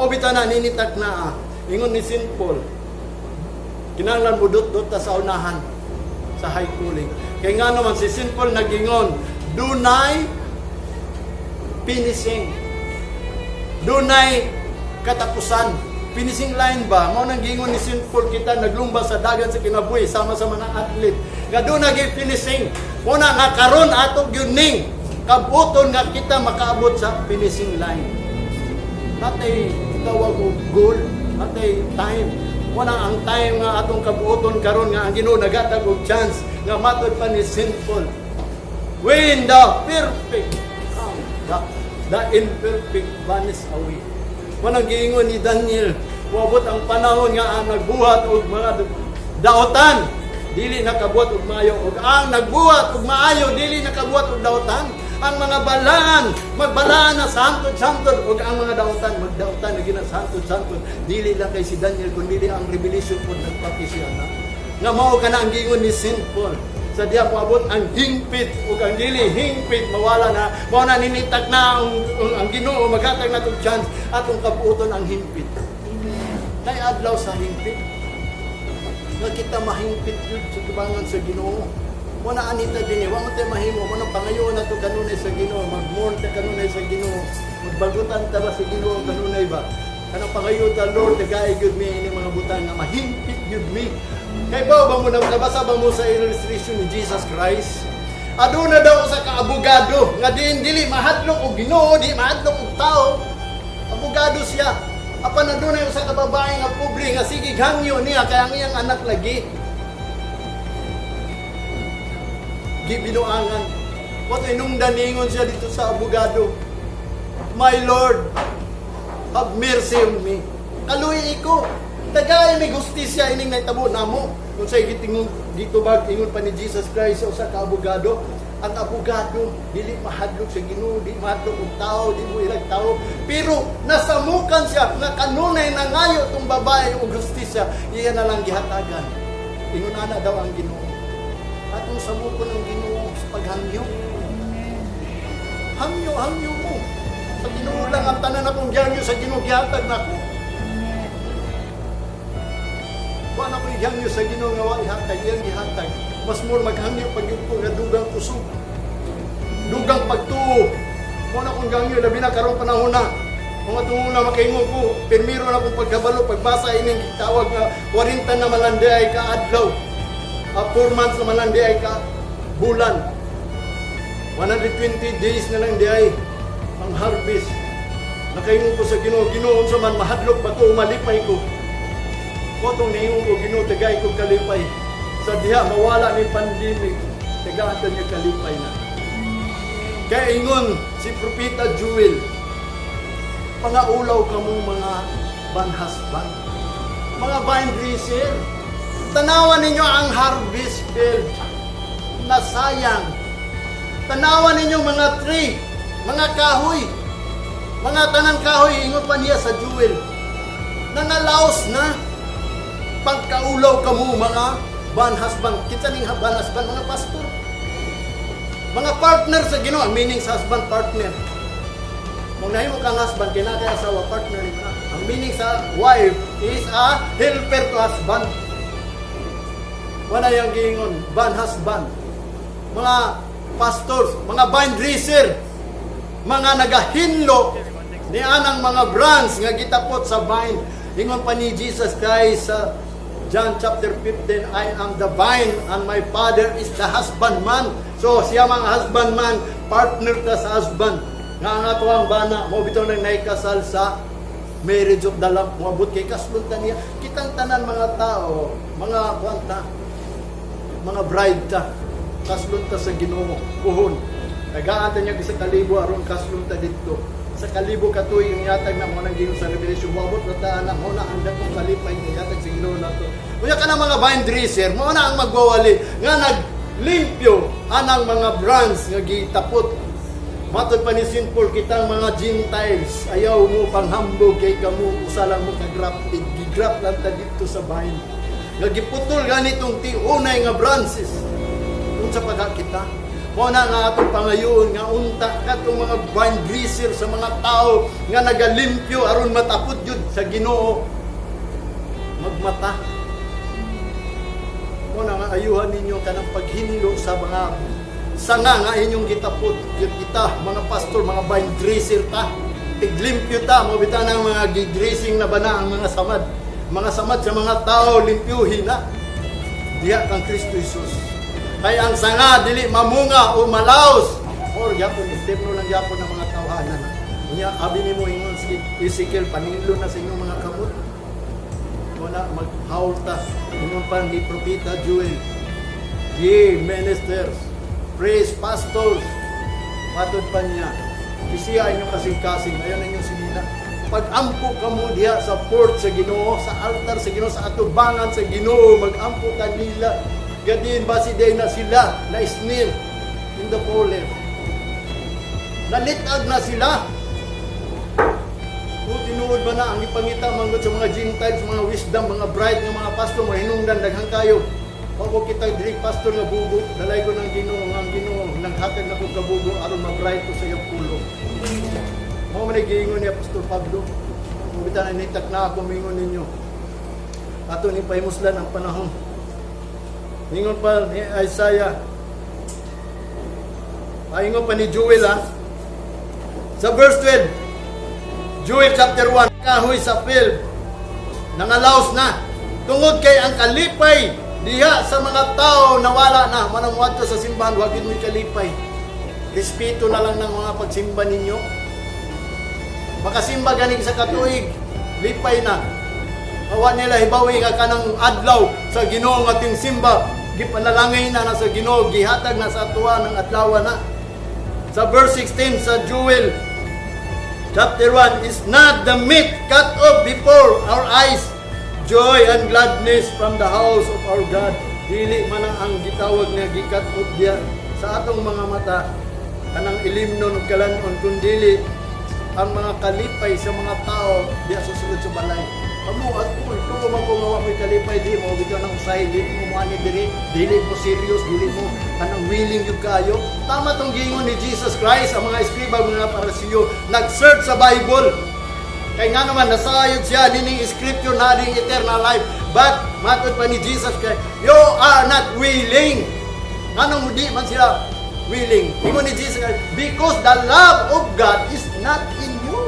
Mao bitaw na ninitak na ah. Ingon ni St. Paul, kinahanglan mo dot ta sa unahan sa high calling. Kay nga naman si St. Paul nagingon, dunay finishing. Dunay katapusan. Finishing line ba? Mao nang gingon ni St. Paul, kita naglumba sa dagan sa kinabuhi sama sa mga athlete. Nga dunay finishing. Mao na nga karon ato gyud ning kabuton nga kita makaabot sa finishing line. Natay tawag og goal, natay time. Mao na ang time nga atong kabuoton karon nga ang Ginoo nagatag og chance nga matod pa ni St. Paul. When the perfect come, the imperfect vanish away. Mao nang giingon ni Daniel, moabot ang panahon nga ang nagbuhat og mga daotan, dili nakabuhat og maayo, ug ang nagbuhat og maayo, dili nakabuhat og daotan. Ang mga balaan, magbalaan na sa hantod-santod, ug ang mga daotan, magdaotan na gina sa hantod-santod. Dili lang kay si Daniel, kundi ang revelation po nagpati siya na. Nga mao ka na ang giingon ni St. Paul sa diya moabot ang hingpit ug ang dili hingpit mawala na. Mao na ninitak na ang Ginoo maghatag na tog chance atong kabuoton ang hingpit. Kay adlaw sa hingpit nga kita mahingpit yun sa tubangan sa Ginoo. Mo na anita dinhi, wa man tay mahimo. Mo na pangayoon nato kanunay sa Ginoo, magmourn ta kanunay sa Ginoo, magbagutan ta ba sa Ginoo kanunay ba. Kanang pangayo ta, "Lord, tagay gyud mi ini mga butang nga mahingpit gyud mi." Kay ba ba mo nabasa ba mo sa illustration ni Jesus Christ? Aduna daw sa kaabogado nga diin dili mahadlok og Ginoo, di mahadlok og tao. Abogado siya. Apan adunay usa ka babae nga pobre nga sige hangyo niya kay ang iyang anak lagi gibinuangan. What inungdan ningon siya dito sa abogado, "My Lord, have mercy on me. Kaluyi ko. Tagay may gustisya ining naitabo namo." Kung sa gitingon dito ba, ingon pa ni Jesus Christ sa usa ka abogado, ang abogado dili mahadlok sa Ginoo, di mahadlok og tao, di mo ilag tao, pero nasamukan siya nga kanunay nangayo tong babae og hustisya, iya na lang gihatagan. Ingon ana daw ang Ginoo. Atong samukon ang Ginoo sa paghangyo. Hangyo, hangyo mo. Sa Ginoo lang ang tanan akong gihangyo, sa Ginoo gihatag nako. Wa na ko gihangyo sa Ginoo nga wa ihatag, iyang gihatag. Mas more maghangyo pag yun ko nga dugang kusog. Dugang pagtuo. Mo na kong gihangyo labi na karong panahon na. Mga tungo na makaingon ko, pirmiro na akong pagkabalo, pagbasa ining tawag nga 40 na malandi ay kaadlaw. 4 months na malandi ay ka bulan. 120 days na lang di ay ang harvest. Nakaingon ko sa Ginoo, "Ginoo, unsa man, mahadlok ba ko, malipay ko?" Kotong niingon ko, "Ginoo, tagay ko kalipay." Sa diha mawala ni pandemic, tagaan niya kalipay na. Kaya ingon si Propeta Joel, "Pangaulaw kamo mga banhasban, mga vine dresser. Tanawan ninyo ang harvest field na sayang. Tanawan ninyo mga tree, mga kahoy, mga tanang kahoy," ingon pa niya sa Joel, "nangalaos na. Pagkaulaw kamo mga banhasban." Kita ning banhasban, mga pastor. Mga partner sa Ginoo, ang meaning sa husband, partner. Kung nahimo kang husband, kay naa kay asawa, partner nimo na. Ang meaning sa wife is a helper to husband. Wala yung giingon, ban husband. Mga pastors, mga vine dresser, mga nagahinlo ni anang mga branch nga gitapot sa vine. Ingon pa ni Jesus Christ sa John chapter 15, "I am the vine and my Father is the husbandman." So siya mga husbandman, partner ta sa husband. Nga ang ato ang bana, mo bitaw nang naikasal sa marriage of the Lamb, moabot kay kaslon ta niya. Kitang tanan mga tao, mga kwanta, mga bride ta, kaslon ta sa Ginoo, puhon. Tagaan ta niya 1,000 aron kaslon ta didto. Sa kalibo ka tuig ang yatag na mo nang Ginoo sa Revelation, moabot na ta na mo na ang dakong kalipay nga yatag sa Ginoo nato. Unya ka mga vine dresser, mo na ang magwawali nga naglimpyo anang mga branch nga gitapot. Matod pa ni St. Paul, kitang mga Gentiles, ayaw mo panghambog kay kamo usa lang mo ka-grafted, gigraft lang ta dito sa vine. Nga giputol ganitong tiunay nga branches. Unsa pa ka kita? Mao na nga atong pangayoon nga unta katong mga vine dresser sa mga tao nga nagalimpyo aron matapod jud sa Ginoo, magmata. Mao na nga ayuhan ninyo kanang paghinlo sa mga sanga nga inyong gitapod. Kita mga pastor, mga vine dresser ta. Tiglimpyo ta, mo bitaw ng mga gidressing na bana ang mga samad. Mga samad sa mga tao, limpyuhin na diha kang Kristo Jesus. Kay ang sanga dili mamunga o malaos or gyapon istepno lang gyapon ng mga tawhanan. Unya abi nimo ingon si Ezekiel, panilo na sa inyong mga kamot. Wala maghawl ta. Ingon pa ni Propeta Joel, "Ye ministers, priests, pastors," matod pa niya, "Kisiya inyong kasing-kasing, ayon inyong sinina. Pag-ampo kamo diha sa porch sa Ginoo, sa altar sa Ginoo, sa atubangan sa Ginoo, mag-ampo kanila. Gadin ba si na sila na snare in the fallen. Nalitag na sila." O tinuod ba na ang ipangita manggod sa mga Gentiles, mga wisdom, mga bright nga mga pastor, mga hinungdan daghan kayo. Ako kita diri pastor nga bugo, dalay ko ng Ginoo nga ang Ginoo naghatag na kog kabugo aron ma-bright ko sa iyang pulong. Mao man ay giingon ni Apostol Pablo. Kung bitan nitak na ako mingon ninyo. Ato ni pahimuslan ang panahon. Ingon pa ni Isaiah. Ay, ingon pa ni Joel ha. Sa verse 12, Joel chapter 1, kahoy sa field, nangalaos na. Tungod kay ang kalipay diha sa mga tao nawala na. Manang muadto sa simbahan, wag yun mo'y kalipay. Respeto na lang ng mga pagsimba ninyo. Makasimba ganing sa katuig, lipay na. Awa nila hibawi nga kanang adlaw sa Ginoo nga ating simba, gipanalangin na na sa Ginoo, gihatag na sa atuwa ng adlaw na. Sa verse 16 sa Joel chapter 1, "Is not the meat cut off before our eyes, joy and gladness from the house of our God?" Dili man ang gitawag nga gi-cut off diya sa atong mga mata kanang ilimnon ug kalanon, kundili ang mga kalipay sa mga tao diya sa sulod sa balay. Kamo at uy, tuo man ko nga wa mo'y kalipay di mo bitaw nang usahay di mo mo ani diri, dili mo serious, dili mo kanang willing gyud kayo. Tama tong giingon ni Jesus Christ ang mga eskriba, mga Parisiyo, nag-search sa Bible. Kay nga naman nasayod siya nining scripture na ding eternal life. But matod pa ni Jesus Christ, "You are not willing." Nganong di man sila willing? Ingon ni Jesus Christ, "Because the love of God is not in you."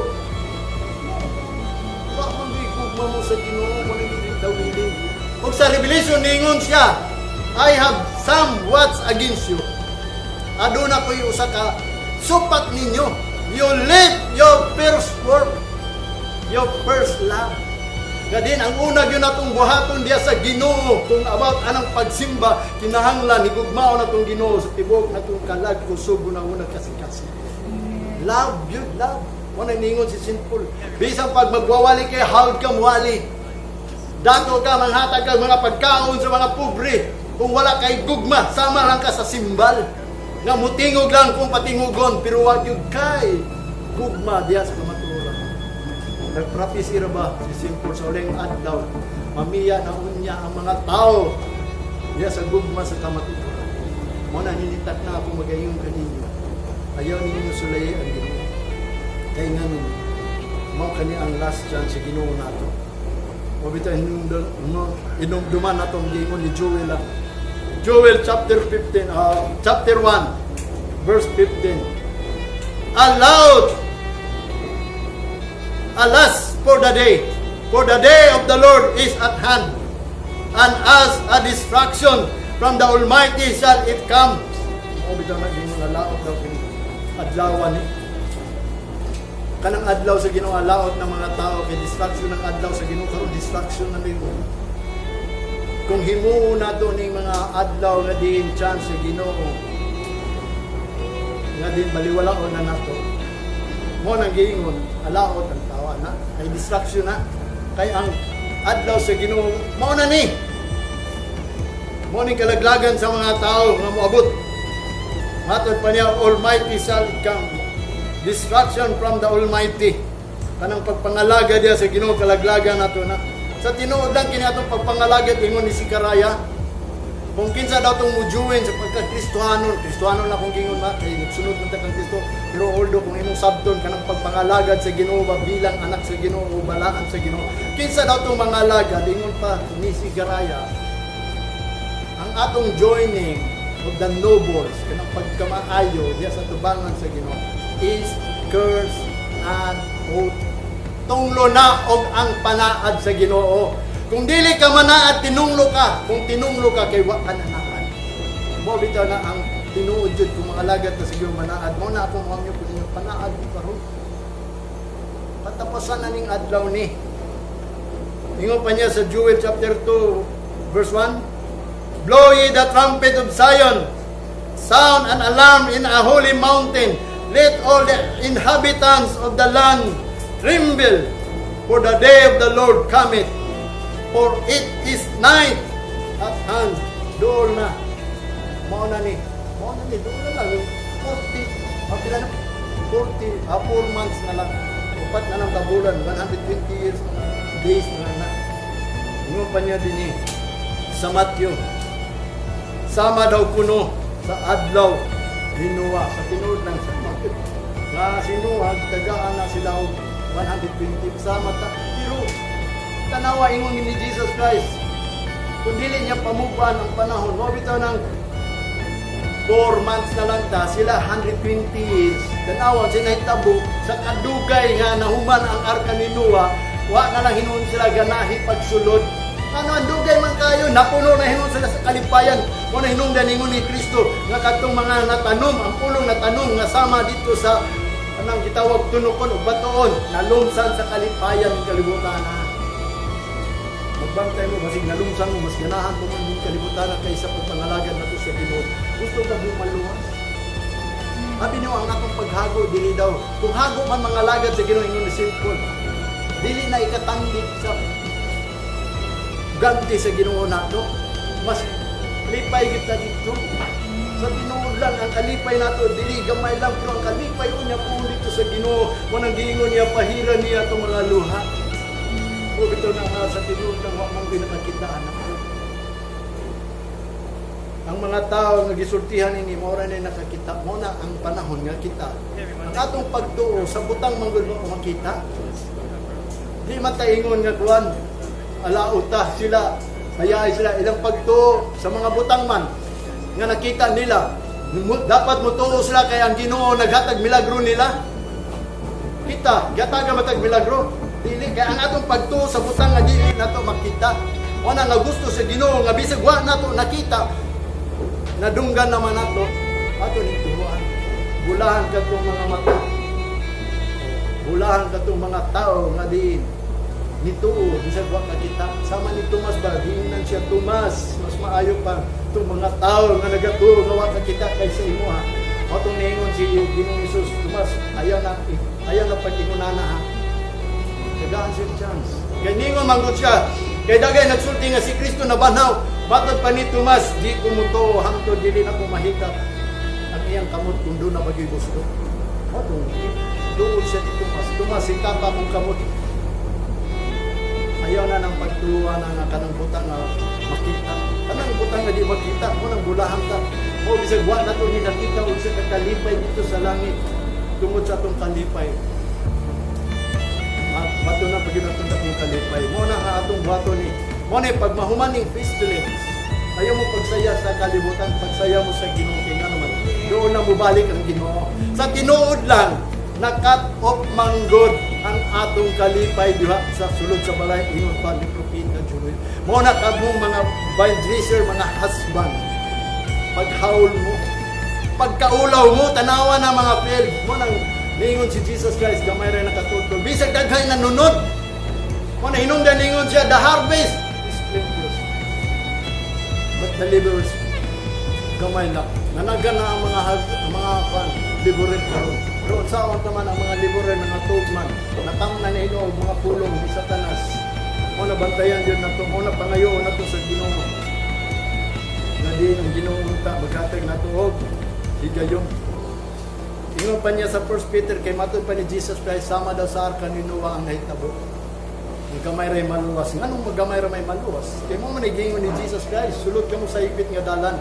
Wa man di gugma mo sa Ginoo mo dili daw willing. Ug sa Revelation ningon siya, "I have some words against you." Aduna ko'y usa ka supak ninyo. "You leave your first work, your first love." Gadin, ang una gyud natong buhaton diya sa Ginoo kung about anang pagsimba, kinahanglan higugmaon natong Ginoo sa tibuok natong kalag, kusog, una kasing-kasing. Love yun, love. Wala ningon si St. Paul. Bisan pag magwawali kay hawd ka muwali. Dato ka, manghatag ka mga pagkaon sa mga pobre. Kung wala kay gugma, sama lang ka sa simbal. Nga mutingog lang kung patingugon, pero wag yun kay gugma diya sa kamatuoran. Nagprofesy ra ba si St. Paul sa uling adlaw, mamiya na unya ang mga tao diya sa gugma sa kamatuoran. Mo na ninitak na ako magayon kaninyo. Ayaw ninyo sulayi ang Ginoo. Kay ngano, mao kani ang last chance sa Ginoo nato. O bitaw no, inumduman nato ang giingon ni Joel ah. Joel chapter 15, chapter 1, verse 15. "Aloud, alas for the day, for the day of the Lord is at hand, and as a destruction from the Almighty shall it come." O bitaw na giingon alaot daw kini adlawan ni kanang adlaw sa Ginoo, laot ng mga tao kay destruction ng adlaw sa Ginoo. Karon destruction na nimo. Kung himuon nato ning mga adlaw nga diin chance sa Ginoo nga din baliwalaon na nato, mo nang giingon alaot ang tawa na kay destruction na kay ang adlaw sa Ginoo mao na ni mo ning kalaglagan sa mga tao nga moabot. Matod pa niya, "Almighty shall it come." Destruction from the Almighty. Kanang pagpangalaga diya sa Ginoo, kalaglagan nato na. Sa tinuod lang kini atong pagpangalaga, ingon ni Zechariah. Kung kinsa daw tong mo-join sa pagka-Kristohanon, Kristohanon na kung gingon ma, kay nagsunod man ta kang Kristo, pero although kung imong sabton kanang pagpangalagad sa Ginoo ba bilang anak sa Ginoo o balaan sa Ginoo, kinsa daw tong mga alagad, ingon pa ni si Garaya, ang atong joining of the nobles, kanang pagkamaayo diya sa tubangan sa Ginoo, is curse and oath. Tunglo na og ang panaad sa Ginoo. Kung dili ka manaad, tinunglo ka. Kung tinunglo ka, kay wa ka nanaad. Mo bitaw na ang tinuod jud kung mga alagad ta sa Ginoo manaad. Mo na akong hangyo kung inyo panaad mo karon. Katapusan na ning adlaw ni. Ingon pa niya sa Joel chapter 2 verse 1, "Blow ye the trumpet of Zion, sound an alarm in a holy mountain. Let all the inhabitants of the land tremble, for the day of the Lord cometh. For it is nigh at hand." Dool na. Mao na ni. Mao na ni. Dool na lang. 40, pila na? 40, 4 months na lang. 4 na lang kabulan. 120 years, days na lang na. Ingon pa niya din eh, sa Matthew. Sama daw kuno sa adlaw ni Noah. Sa tinuod lang sa Matthew. Nga si Noah, tagaan na sila og 120 sama ta. Pero tanawa, ingon ni Jesus Christ. Kung dili niya pamuban ang panahon, mo bitaw ng 4 months na lang ta, sila 120 years. Tanawa sila nahitabo sa kadugay nga nahuman ang arka ni Noah, wa na lang hinuon sila ganahi pagsulod. Ano, ang dugay man kayo, napuno na hinuon sila sa kalipayan. Mo na hinungdan ingon ni Kristo nga kadtong mga natanom, ang pulong natanom nga sama dito sa anang gitawag tunokon o batoon, nalumsan sa kalipayan ng kalibutan na. Magbantay mo, basig nalumsan mo, mas ganahan mo man yung kalibutan na kaysa pagpangalagad nato sa Ginoo. Gusto ka mo maluwas? Sabi niyo ang atong paghago, dili daw. Kung hago man mga lagad sa Ginoo, ingon ni St. Paul, dili na ikatanggit sa ganti sa Ginoo nato. Mas lipay kita dito. Sa tinuod lang ang kalipay nato, dili gamay lang, pero ang kalipay unya puon dito sa Ginoo. Manang giingon niya, pahira niya itong mga luha. O bitaw na nga sa tinuod lang wa man pinakakita anak ko. Ang mga tao nga gisultihan ini mao ra na nakakita mo na ang panahon nga kita. Ang atong pagtuo sa butang manggod mo makita. Di man ta ingon nga kuan alauta sila, hayay sila ilang pagtuo sa mga butang man nga nakita nila. Dapat mo tuo sila kay ang Ginoo naghatag milagro nila. Kita, gataga matag milagro. Dili kay ang atong pagtuo sa butang nga dili nato makita. Wala nga gusto sa Ginoo nga bisag wa nato nakita, nadunggan naman nato, ato ning tuhuan. Bulahan katong mga mata. Bulahan katong mga tao nga diin nituo bisag wa kakita. Sama ni Tomas ba, diinan siya, "Tomas, mas maayo pa itong mga tao nga nagatuo nga wa kakita kaysa imo ha." Atong niingon si Ginoong Hesus, "Tomas, ayaw na pag-ingunana ha." Tagaan siya chance. Kay ningon manggod siya, kay dagay nagsulti nga si Kristo na banhaw. Matod pa ni Tomas, "Di ko mutuo hangtod dili na ko mahikap ang iyang kamot kung doon na bagay gusto." Atong duol siya ni Tomas. "Tomas, hikapa akong kamot." Ayaw na ng pagtuwa na nga kanang butang nga makita. Kanang butang nga di makita, mo nang bulahan ta. Mo bisag wa na to ni nakita og sa kakalipay dito sa langit tungod sa atong kalipay. Bato na pag atong dakong kalipay. Mo na nga atong buhaton ni. Mo na pag mahuman ning pestilence, ayaw mo pagsaya sa kalibutan, pagsaya mo sa Ginoo kay nga naman doon na mubalik ang Ginoo. Sa tinuod lang, na-cut off manggod ang atong kalipay diha sa sulod sa balay, ingon pa ni Propeta Joel. Mo na kamong mga vine dresser, mga husband. Paghaul mo, pagkaulaw mo, tanawa na mga field. Mo nang ningon si Jesus Christ, gamay ra nakatutol. Bisag daghay nanunod. Mo na hinungdan ningon siya, "The harvest is plenteous, but the laborers gamay lang." Nanagan na ang mga kwan, laborer karon. Pero unsaon naman ang mga laborer nga tugman, natamnan na nila og mga pulong ni Satanas. Mo na bantayan yun nato, mo na pangayoon nato sa Ginoo. Nga di ang Ginoo unta maghatag nato og higayon. Ingon pa niya sa 1 Peter kay matod pa ni Jesus Christ sama daw sa arka ni Noah ang nahitabo. Ang Gamay ray maluwas. Nganong magamay ra may maluwas? Kay mao man giingon ni Jesus Christ, "Sulod kamo sa higpit nga dalan.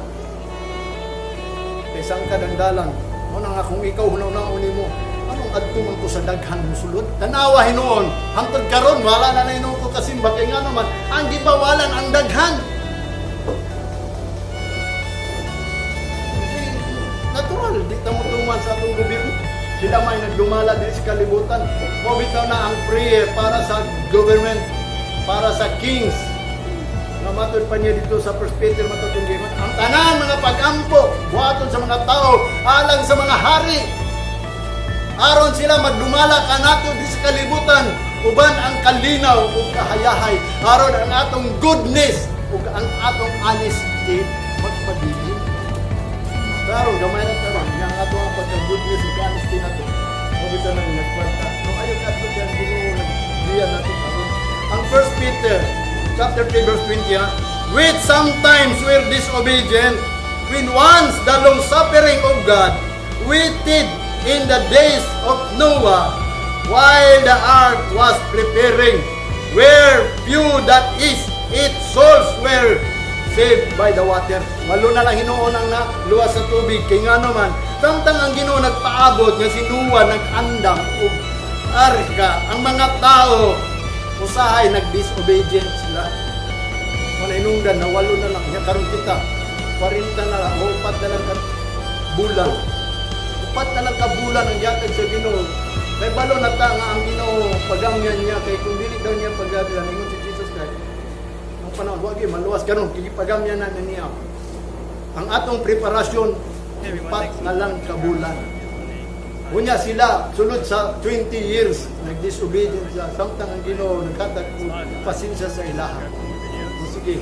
Kay sangkad ang dalan." Mao na nga kung ikaw hunaw-hunaon nimo, anong adto man ko sa daghan musulod? Tanawa hinuon, hangtod karon wala na hinuon ko kasimba kay nga naman ang gibawalan ang daghan. Di, natural, di ta mo tuman sa atong gobyerno. Sila may nagdumala din sa kalibutan. Mao bitaw na ang prayer para sa government, para sa kings. Nga matod pa niya dito sa 1 Peter matod yung giingon, ang tanan mga pagampo, buhaton sa mga tao, alang sa mga hari. Aron sila magdumala kanato di sa kalibutan, uban ang kalinaw ug kahayahay, aron ang atong goodness ug ang atong honesty magpabilin. Karon gamay ra karon yang ato ang pagka-goodness ug honesty nato. Mao bitaw nang nagkwarta. No ayo kadto ang Ginoo nagbiya nato karon. Ang 1 Peter chapter 3 verse 20, ha, "Which sometimes were disobedient, when once the long suffering of God waited in the days of Noah, while the ark was preparing, where few, that is, eight souls, were saved by the water." Walo na lang hinuon ang naluwas sa tubig kay nga naman samtang ang Ginoo nagpaabot nga si Noah nag-andam og arka, ang mga tao usahay nag-disobedient sila. Wala inungdan na walo na lang. Nya karon kita 40 na lang o 4 na lang ka bulan. 4 na lang ka bulan ang gihatag sa Ginoo. Kay balo na ta nga ang Ginoo pagamyan niya, kay kung dili daw niya pagamyan, ingon si Jesus Christ, ang panahon wa gyud maluwas. Karon pagamyan na niya. Ang atong preparasyon, 4 na lang ka bulan. Unya sila sulod sa 20 years nag-disobedient sila samtang ang Ginoo naghatag og pasensya sa ilaha. O sige,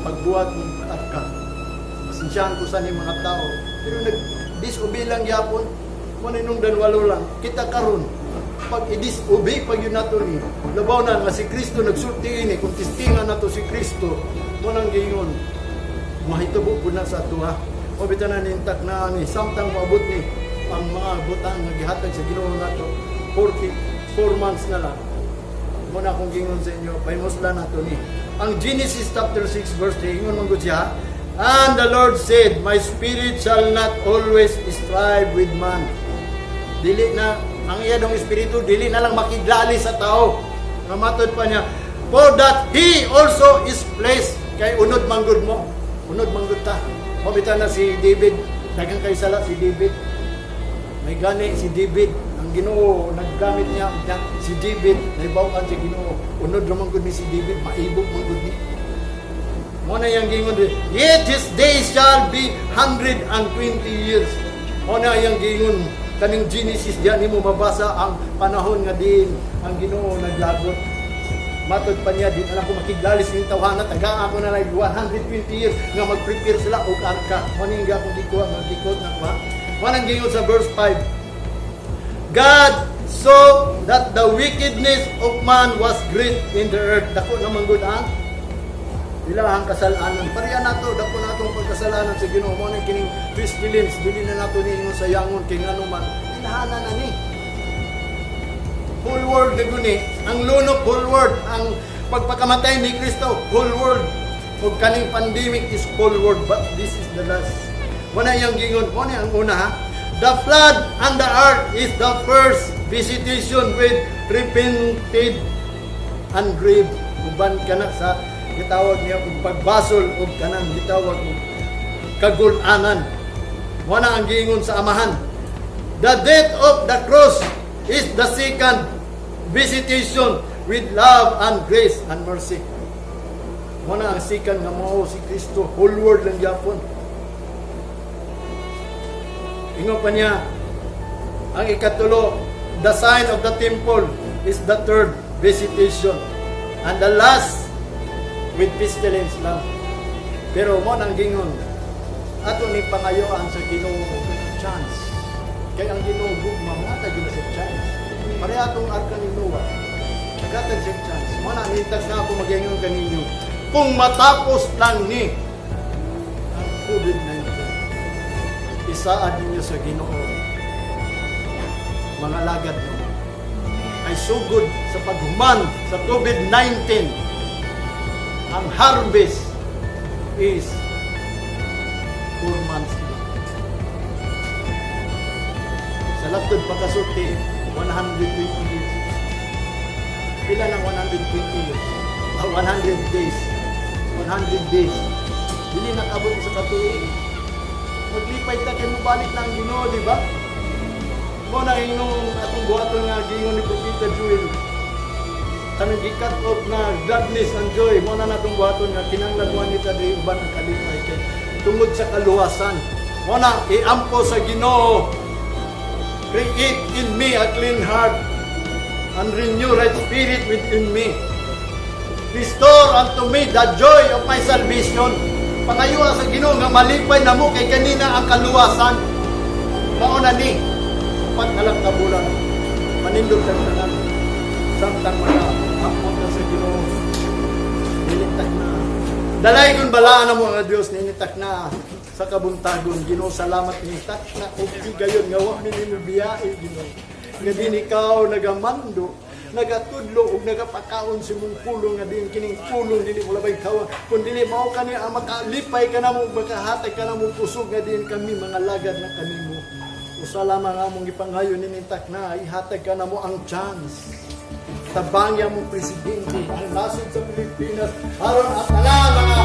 pagbuhat ng arka. Pasensyahan ko sa ni mga tao. Pero nag-disobey lang gyapon. Mao nung walo lang. Kita karon pag i-disobey pag yun nato ni. Labaw na nga si Kristo nagsulti ini, kung testingan nato si Kristo, mao nang giingon, mahitabo po na sa ato ha. O bitaw na nintak na ni samtang moabot ni ang mga butang nga gihatag sa Ginoo nato, 44 months na lang. Mao na akong gingon sa inyo, pahimuslan nato ni. Ang Genesis chapter 6 verse 3, ingon man gud siya, "And the Lord said, 'My spirit shall not always strive with man.'" Dili na, ang iya dong espiritu, dili na lang makiglali sa tao. Nga matod pa niya, "For that he also is flesh." Kay unod manggod mo. Unod manggod ta. Mao bitaw na si David, daghang kay sala si David. May gani si David, ang Ginoo naggamit niya, niya si David, naibaw-an sa Ginoo. Unod ra man gud ni si David, maibog man gud ni. Mao na yang gingon di, "Yet his days shall be 120 years." Mao na yang gingon kaning Genesis diyan nimo mabasa ang panahon nga din ang Ginoo naglagot. Matod pa niya, di na lang ko makiglalis ning tawhana, taga ako na lang 120 years nga mag-prepare sila og arka. Mao ni nga akong gikuha, nga gikot na kuha. Mao nang gingon sa verse 5, "God saw that the wickedness of man was great in the earth." Dako naman gud ang ilahang kasalanan. Pareha nato, dako na atong pagkasalanan sa Ginoo. Mao nang kining pestilence, dili na nato niingon sa yangon kay ngano man ilahana na ni. Whole world na guni. Ang lunok, whole world. Ang pagpakamatay ni Kristo, whole world. Ug kaning pandemic is whole world, but this is the last. Mao na iyang gingon, mao na ang una ha. "The flood and the ark is the first visitation with repented and grief." Uban kana sa gitawag niya og pagbasol ug kanang gitawag og kagulanan. Mao na ang giingon sa Amahan. "The death of the cross is the second visitation with love and grace and mercy." Mao na ang second nga mao si Kristo, whole world lang gyapon. Ingon pa niya, ang ikatulo, "The sign of the temple is the third visitation. And the last with pestilence" lang. Pero mao nang gingon, ato ni pangayoan sa Ginoo og chance. Kay ang Ginoo gugma, mo gyud na sa chance. Pareha atong arka ni Noah. Naghatag siya chance. Mao na nintas na ako magyingon kaninyo. Kung matapos lang ni ang COVID-19, isaad ninyo sa Ginoo, mga lagad mo. Kay sugod sa paghuman sa COVID-19, ang harvest is 4 months ago. Sa latod pagkasulti, 120 years. Pila lang 120 years? Ah, 100 days. 100 days. Dili nakabot sa katuig. Maglipay ta kay mobalik na ang Ginoo, di ba? Mao na inong atong buhaton nga giingon ni Propeta Joel. Kanang gi-cut off na gladness and joy, mao na natong buhaton nga kinahanglan mo ni ta diri uban ang kalipay kay tungod sa kaluwasan. Mao na iampo sa Ginoo. Create in me a clean heart and renew right spirit within me. Restore unto me the joy of my salvation. Pangayua sa Ginoo nga malipay na mo kay kanina ang kaluwasan. Mao na ni 4 na lang ka bulan. Manindog tang tanan. Samtang mga ampo ka sa Ginoo. Nilitak na. Dalaygon balaan na mo nga Dios, ninitak na sa kabuntagon. Ginoo, salamat, ninitak na og higayon nga wa mi nimo biyae, Ginoo. Nga din ikaw nagamando, nagatudlo ug nagapakaon sa imong pulong, nga din kining pulong dili mo labay kawa kun dili mao kani ang makalipay ka namo, makahatag ka namo kusog nga din kami mga lagad na kanimo. Usa lamang among gipanghayo ninintak na, ihatag ka namo ang chance. Tabangi among presidente, ang nasod sa Pilipinas, aron ang tanan mga